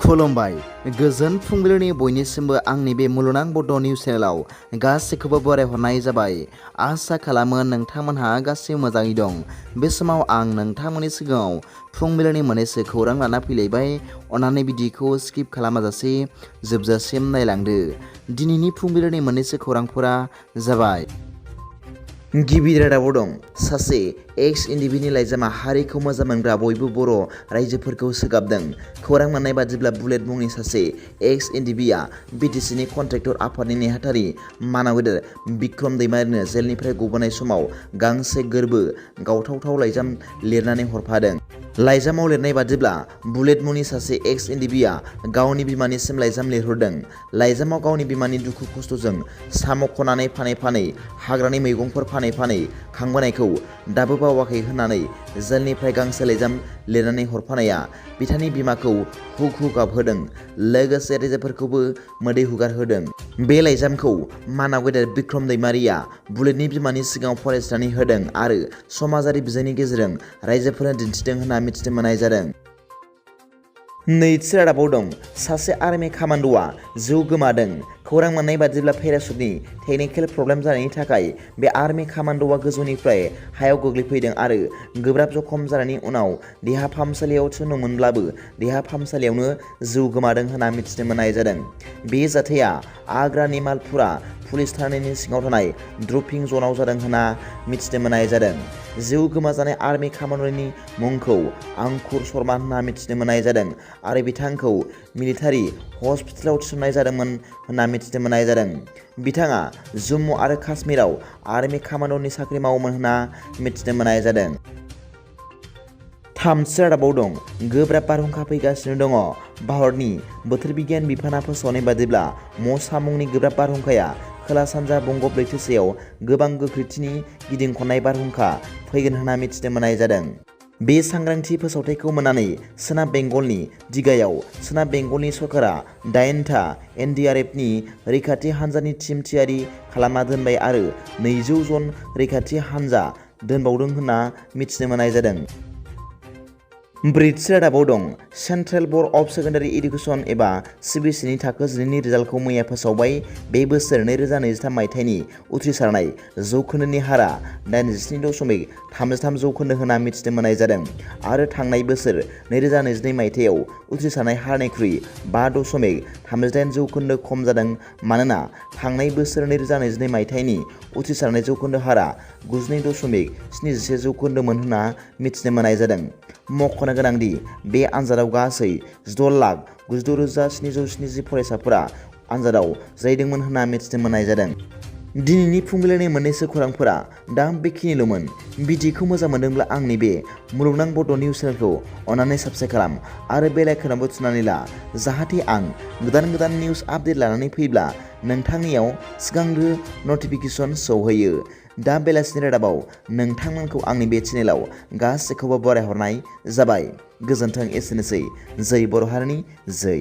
खुलुमबाय गोजोन फुंबिलिनि बयनिसिमबो आंनि बे मुलुगनां बड' निउस चेनेलाव गासैखौबो बरायहरनाय जाबाय। आसा खालामो नोंथांमोनहा गासैबो मोजाङै दं। बे समाव आं नोंथांमोननि सिगाङाव फुंबिलिनि मोननैसो खौरां लाना फैलायबाय। अन्नानै भिडिअखौ स्किप खालामाजासे जोबजासिम नायलांदो। दिनैनि फुंबिलिनि मोननैसो खौरांफोरा जाबाय। गिबि रादाबाव दं सासे एक्स एनडिएफबि लाइजामा हारिखौ मोजां मोनग्रा बयबो बर' रायजोफोरखौ सोगाबदों। खौरां मोननाय बादिब्ला बुलेट मुंनि सासे एक्स एनडिएफबिआ बिटिसिनि कन्ट्रेक्टर आफादनि नेहाथारि मानाव गेदेर बिक्रम दैमारिनो जेलनिफ्राय गबोनाय समाव गांसे गोरबो गावथावथाव लाइजाम लिरनानै हरफादों। लाइजामाव लिरनाय बादिब्ला बुलेट मुंनि सासे एक्स एनडिएफबिआ गावनि बिमानिसिम लाइजाम लिरहरदों। लाइजामाव गावनि बिमानि दुखु खस्थ'जों साम' खनानै फानै हाग्रानि मैगंफोर फानै खांबोनायखौ दाबो बावाखै होननानै जेलनिफ्राय गांसे लाइजाम लिरनानै हरफानाया बिथांनि बिमाखौ हुक गाबहोदों, लोगोसे रायजोफोरखौबो मोदै हुगारहोदों। बे लाइजामखौ मानाव गेदेर बिक्रम दैमारिया बुलेटनि बिमानि सिगाङाव फरायथिनानै होदों आरो समाजारि बिजोंनि गेजेरजों रायजोफोरनो दिन्थिदों होनना मिथिनो मोननाय जादों। नैथि रादाबाव दं सासे आर्मि कामान्ड'आ जिउ गोमादों। खौरां मोननाय बादिब्ला पेराशुटनि टेकनिकेल प्रब्लेम जानायनि थाखाय बे आर्मि कामान्ड'आ गोजौनिफ्राय हायाव गोग्लैफैदों आरो गोब्राब जखम जानायनि उनाव देहा फाहामसालियाव थिसनदोंमोनब्लाबो देहा फाहामसालियावनो जिउ गोमादों होनना मिथिनो मोननाय जादों। बे जाथाया आग्रानि मालपुरा पुलिस थानायनि सिङाव थानाय ड्रपिं जनाव जादों होनना मिथिनो मोननाय जादों। जिउ गोमाजानाय आर्मि कामान्ड'नि मुंखौ अंकुर शर्मा होनना मिथिनो मोननाय जादों आरो बिथांखौ मिलिटारि हस्पिटालाव थिसननाय जादोंमोन होनना मिथिनो मोननाय जादों। बिथाङा जम्मु आरो काश्मीराव आर्मि कामान्ड'नि साख्रि मावोमोन होनना मिथिनो मोननाय जादों। थामथि रादाबाव दं गोब्राब बारहुंखा फैगासिनो दङ। भारतनि बोथोर बिगियान बिफाना फोसावनाय बादिब्ला मसा मुंनि गोब्राब बारहुंखाया खोला-सानजा बंग'ब लैथोसायाव गोबां गोख्रैथिनि गिदिं खननाय बारहुंखा फैगोन होनना मिथिनो मोननाय जादों। बे सांग्रांथि फोसावथायखौ मोननानै सोनाब बेंगलनि दिघायाव सोनाब बेंगलनि सरकारा 8था NDFBनि रैखाथि हान्जानि टीम थियारि खालामना दोनबाय आरो 200 जन रैखाथि हान्जा दोनबावदों होनना मिथिनो मोननाय जादों। ब्रैथि रादाबाव दं central board of secondary education एबा CBSEनि थाखो 12नि रिजाल्टखौ मैया फोसावबाय। बे बोसोर 2023 मायथाइनि उथ्रिसारनाय जौखोन्दोनि हारा 87.33 जौखोन्दो होनना मिथिनो मोननाय जादों आरो थांनाय बोसोर 2022 मायथाइयाव उथ्रिसारनाय हारनिख्रुइ 5.38 जौखोन्दो खम जादों। मानोना थांनाय बोसोर 2022 मायथाइनि उथ्रिसारनाय जौखोन्दो हारा 92.71 जौखोन्दोमोन होनना मिथिनो मोननाय जादों। मख'नो गोनांदि बे आनजादाव गासै 16,96,770 फरायसाफोरा आनजादाव जिरायदोंमोन होनना मिथिनो मोननाय जादों। दिनैनि फुंबिलिनि मोननैसो खौरांफोरा दा बेखिनिल'मोन। भिडिअखौ मोजां मोनदोंब्ला आंनि बे मुलुगनां बड' निउस चेनेलखौ अन्नानै साबस्क्राइब खालाम आरो बेल आइकनआवबो थुनानै ला, जाहाथे आं गोदान निउस आपडेट लानानै फैब्ला नोंथांनियाव सिगांग्रो नटिफिकेसन सौहैयो। दा बेलासिनि रादाबाव नोंथांमोनखौ आंनि बे चेनेलाव गासैखौबो बरायहरनाय जाबाय। गोजोन्थों, एसेनोसै। जै बर' हारिनि जै।